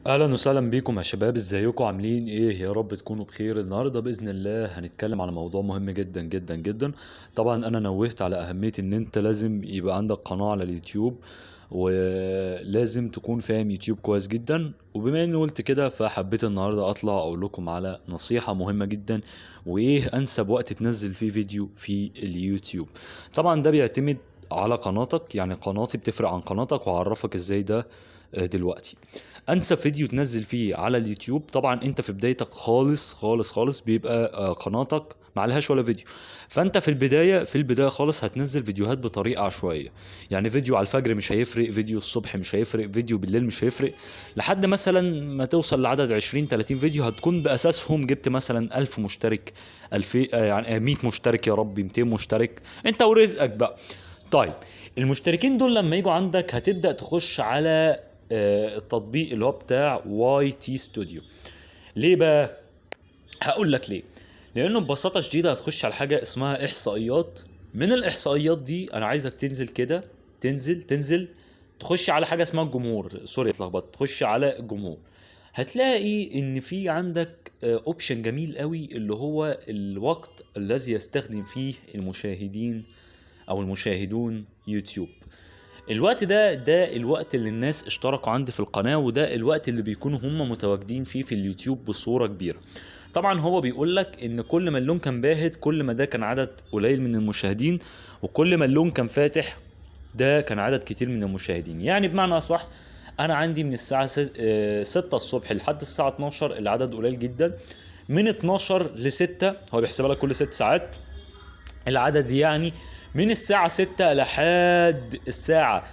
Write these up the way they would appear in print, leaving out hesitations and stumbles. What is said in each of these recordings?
اهلا وسهلا بيكم يا شباب، ازيكم؟ عاملين ايه؟ يا رب تكونوا بخير. النهارده باذن الله هنتكلم على موضوع مهم جدا جدا جدا. طبعا انا نوهت على اهمية ان انت لازم يبقى عندك قناة على اليوتيوب، ولازم تكون فاهم يوتيوب كويس جدا. وبما اني قلت كده، فحبيت النهارده اطلع اقول لكم على نصيحة مهمة جدا، وايه انسب وقت تنزل فيه فيديو في اليوتيوب. طبعا ده بيعتمد على قناتك، يعني قناتي بتفرق عن قناتك، وهعرفك ازاي ده دلوقتي. انسب فيديو تنزل فيه على اليوتيوب، طبعا انت في بدايتك خالص خالص خالص بيبقى قناتك ما عليهاش ولا فيديو، فانت في البدايه خالص هتنزل فيديوهات بطريقة عشوائية. يعني فيديو على الفجر مش هيفرق، فيديو الصبح مش هيفرق، فيديو بالليل مش هيفرق، لحد مثلا ما توصل لعدد 20 30 فيديو هتكون باساسهم جبت مثلا 1000 مشترك، 2000، يعني 100 مشترك، يا ربي 200 مشترك، انت ورزقك بقى. طيب المشتركين دول لما يجوا عندك هتبدا تخش على التطبيق اللي هو بتاع YT Studio. ليه بقى؟ هقول لك ليه. لانه ببساطة شديدة هتخش على حاجة اسمها احصائيات. من الاحصائيات دي انا عايزك تنزل كده، تنزل تنزل، تخش على حاجة اسمها الجمهور. sorry اتلخبطت، تخش على الجمهور. هتلاقي ان في عندك option جميل قوي اللي هو الوقت الذي يستخدم فيه المشاهدين او المشاهدون يوتيوب. الوقت ده الوقت اللي الناس اشتركوا عندي في القناة، وده الوقت اللي بيكونوا هم متواجدين فيه في اليوتيوب بصورة كبيرة. طبعا هو بيقول لك ان كل ما اللون كان باهت كل ما ده كان عدد قليل من المشاهدين، وكل ما اللون كان فاتح ده كان عدد كتير من المشاهدين. يعني بمعنى اصح انا عندي من الساعة 6 الصبح لحد الساعة 12 العدد قليل جدا، من 12 ل 6 هو بيحسبها لك كل 6 ساعات العدد، يعني من الساعة 6 لحد الساعة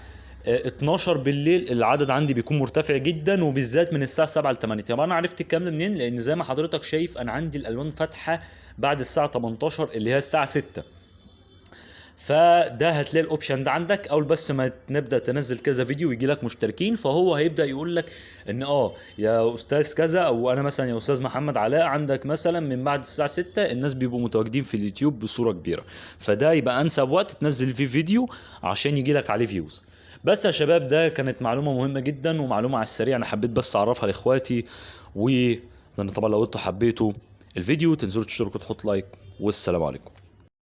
12 بالليل العدد عندي بيكون مرتفع جدا، وبالذات من الساعة 7 ل 8. طب انا عرفت الكلام ده منين؟ لان زي ما حضرتك شايف انا عندي الالوان فاتحة بعد الساعة 18 اللي هي الساعة 6. فده هتلاقي ال option ده عندك اول بس ما نبدا تنزل كذا فيديو ويجي لك مشتركين، فهو هيبدا يقول لك ان يا استاذ كذا، او انا مثلا يا استاذ محمد علاء عندك مثلا من بعد الساعة 6 الناس بيبقوا متواجدين في اليوتيوب بصورة كبيرة، فده يبقى انسب وقت تنزل فيه فيديو عشان يجي لك عليه views. بس يا شباب ده كانت معلومة مهمة جدا ومعلومه على السريع، انا حبيت بس اعرفها لاخواتي. و طبعا لو انتوا حبيتوا الفيديو تنزلوا تشتركوا تحطوا like، والسلام عليكم.